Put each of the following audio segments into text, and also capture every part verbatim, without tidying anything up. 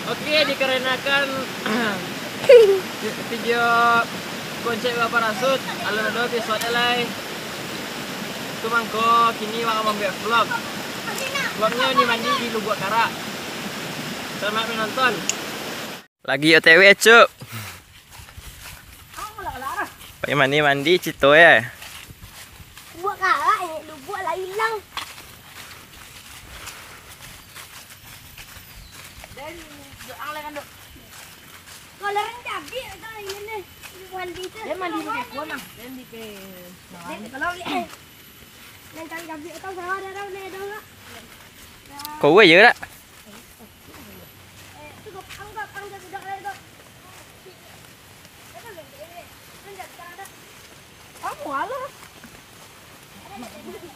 Oke, dikarenakan video konsep baparasut, alun ado episode lai. Tu mangko kini wak mambuek vlog. Vlognyo ni mandi di Lubuak Karak. Selamat menonton. Lagi O T W, Cuk. Pai mandi-mandi cito ya. Lubuak Karak, eh, Lubuak lah ilang. Dan doang lah kan, Dok. Kalau orang cabi, kan ini nih, mandi tu. Dia mandi pakai kuah, Mang. Dia mandi pakai. Kalau, eh, yang cabi-cabi tu sawah dah, dah, dah, dah. Kau ya, Rak?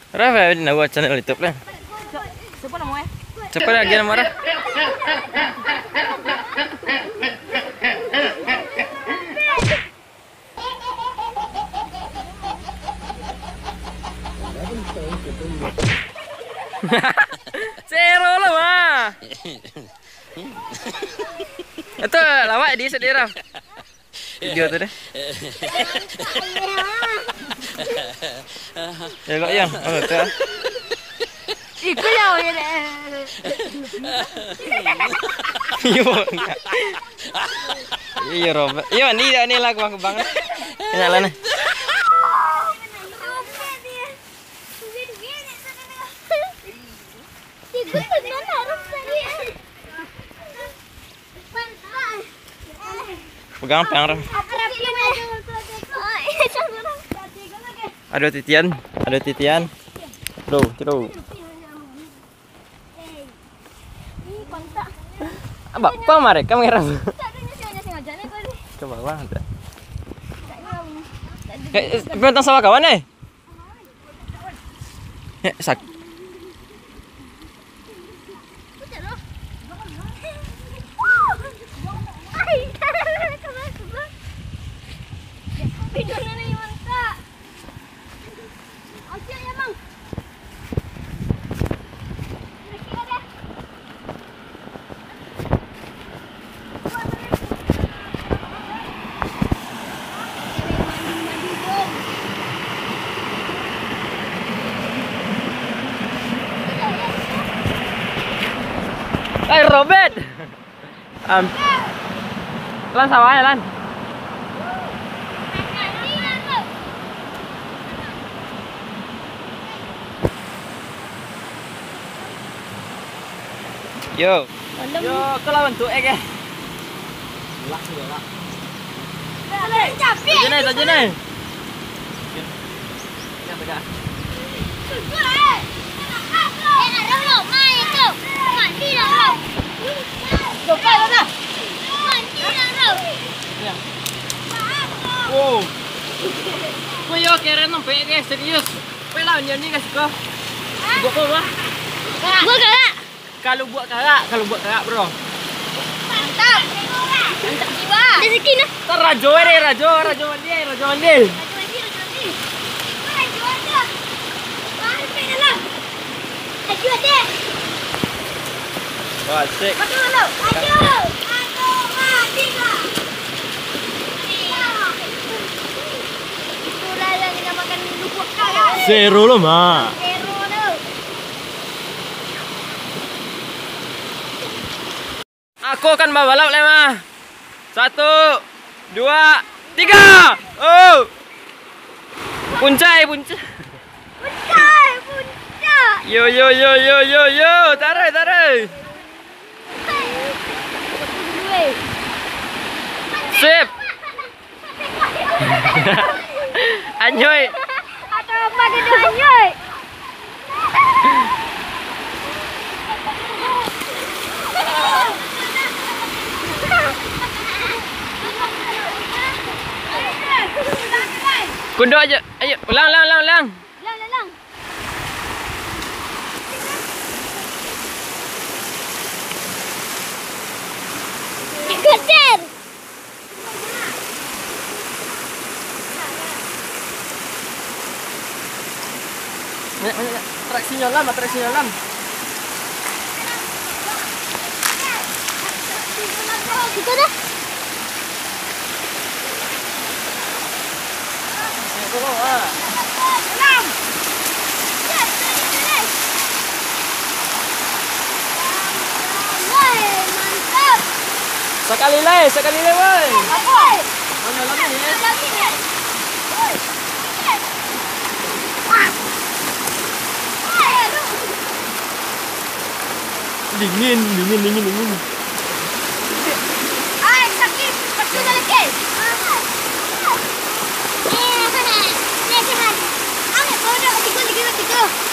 Rafa, nak buat channel YouTube lah. Siapa namanya? Siapa lagi nama Raf? Zero lah, mah. Itu lawak di sedih, Raf. Video tu deh. Ya, kok yang? Oh, tu ah. Iko jauh ya, deh. Iyo, enggak. Iyo, Robert. Iyo, ni dah ni lah, kubang-kubang. Kenalan ni. Pegang, pegang, Raf. Ado titian, ado titian. Bro, bro. Apa mereka merah? Ke bawah ada. Eh, eh, binatang sawah kawan, eh? Eh, sak- Eh, Robert. Am, lan, sawah ya, lan. Yo. Yo, kau lawan tu, eh, ke? Lah, yo lah. Tajun, eh, tajun, eh. Wow. Woi, yo, keren no, P G, serius. Woi, lawan dia ni, kasih kau. Gua kau lah. Gua galak. Kalau buat karak, kalau buat karak, bro. Mantap. Mantap jiwa. Rezeki nah. Ntar Rajo deh, Rajo, Rajo Mandil, Rajo Mandil. Rajo Mandil, Rajo Mandil. Rajo Mandil. Wah, sampai dalam. Rajo ada. Wah, asik. Rajo, Rajo. Rajo. Rajo, Rajo. Itulah yang dinamakan lubuk karak. Zero lo, Mak. Zero lo. Aku akan babalap lai, mah. Satu, dua, tiga. Oh. Puncak, eh, puncak. Puncak, puncak. Yo, yo, yo, yo, yo, yo. Tarik, tarik. Sip. Anyoi. Atau apa dia tu, anyoi? Kundok aja. Ayo, ulang, ulang, ulang, ulang. Ulang, ulang, ulang. Ikutin. Banyak, banyak, banyak. Atraksinyo lam, atraksinyo lam. Itu dah. Woi, mantap. Sakali lai, sakali lai, woi. Apa? Banyak lagi, ya. Lagi, ya. Woi. Wah. Woi. Dingin, dingin, dingin, dingin. Ai, sakik. Pasti udah lagi.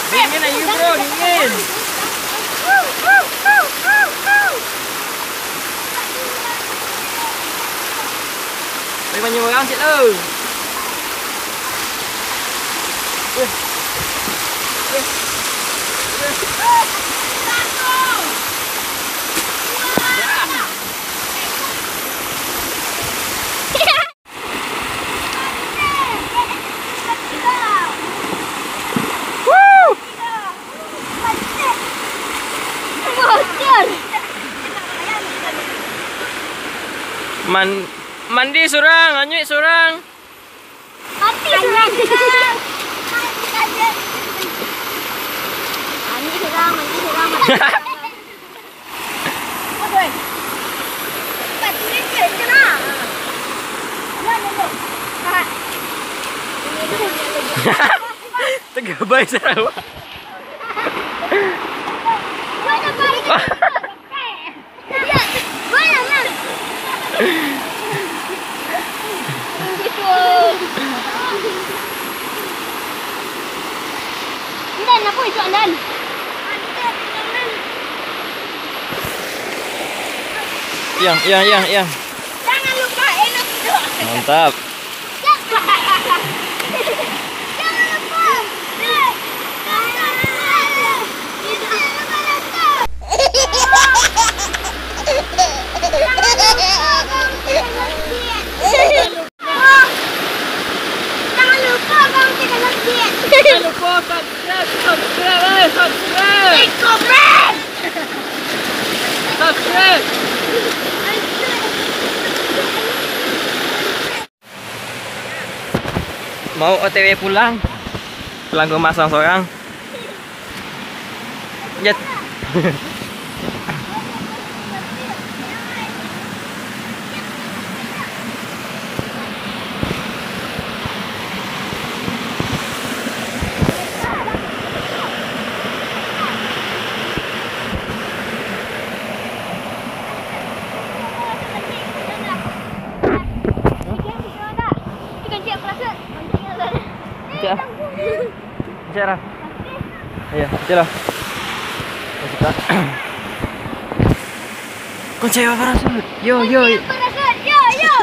Dingin aja, bro, dingin. Pai manyeberang, cik, tu. Man-, mandi surang, anyuik surang. Mandi surang. Mandi surang, mandi surang, mandi surang. Tegabai Sarawak. Andan, apa itu, Andan? Yang, yang, yang, yang. Jangan lupa, eh, nak duduk. Mantap. Jangan lupa. Jangan lupa, bang, tekan lonceng. Jangan lupa subscribe, subscribe, eh, subscribe. Eh, komen. Subscribe. Mau O T W pulang. Pulang ke rumah sorang-sorang. Jet. Cek lah. Cek lah. Iya, cek lah. Kau cek apa rasanya? Yo, yo. Apa rasanya? Yo, yo.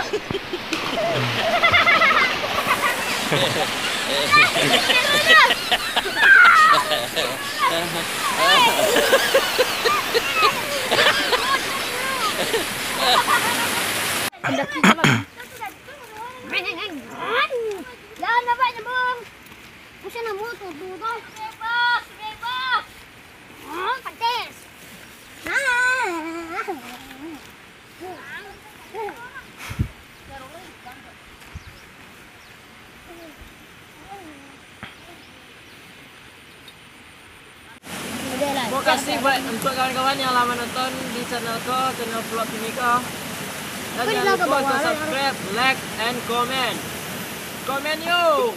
Lah, nampak nyambung. Kau sana motor tu, kau. Bebas, bebas. Ah, panas. Ah. Terima kasih buat, untuk kawan-kawan yang lah menonton di channel ko, channel vlog kini ko. Dan jangan lupa untuk subscribe, like, and comment. Comment yo!